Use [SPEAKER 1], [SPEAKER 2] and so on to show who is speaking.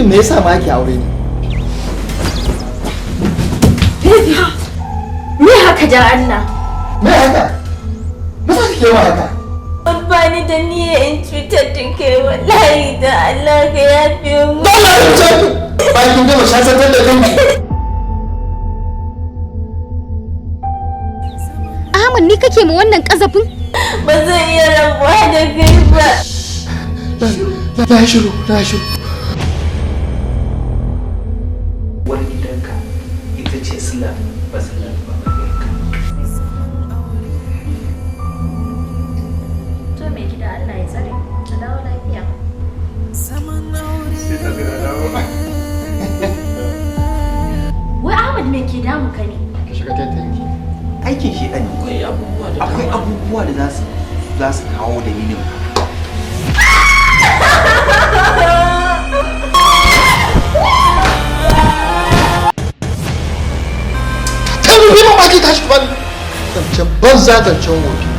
[SPEAKER 1] Shin me yasa ma ake aure ne?
[SPEAKER 2] Baby, me haka da Allah?
[SPEAKER 1] Me haka? Me yasa kike ma haka?
[SPEAKER 2] Ban bani da niyya in cutar da kai, wallahi da Allah ka yafe mu.
[SPEAKER 1] Dole in ce bayan kin gama shasantar da kanki.
[SPEAKER 3] Ahmad, ni kake ma wannan kazafin?
[SPEAKER 2] Ba zan iya rabuwa da kai ba.
[SPEAKER 1] Na shiru, na shiru.
[SPEAKER 4] Uwar gidanka ita ce sila basilar babanka.
[SPEAKER 2] To mai gida, Allah ya tsare. Ka dawo lafiya.
[SPEAKER 1] Sai ta zira dawo.
[SPEAKER 2] Wai Ahmad, me ke damu ka ne?
[SPEAKER 1] Ki shiga taitayin ki.
[SPEAKER 5] Aikin shi ɗan
[SPEAKER 4] Akwai abubuwa da
[SPEAKER 5] akwai
[SPEAKER 4] dama.
[SPEAKER 5] Abubuwa da za su kawo dalilin haka.
[SPEAKER 1] Kai mu bi baki, tashi ki bani. Zancen banza, zancen wofi.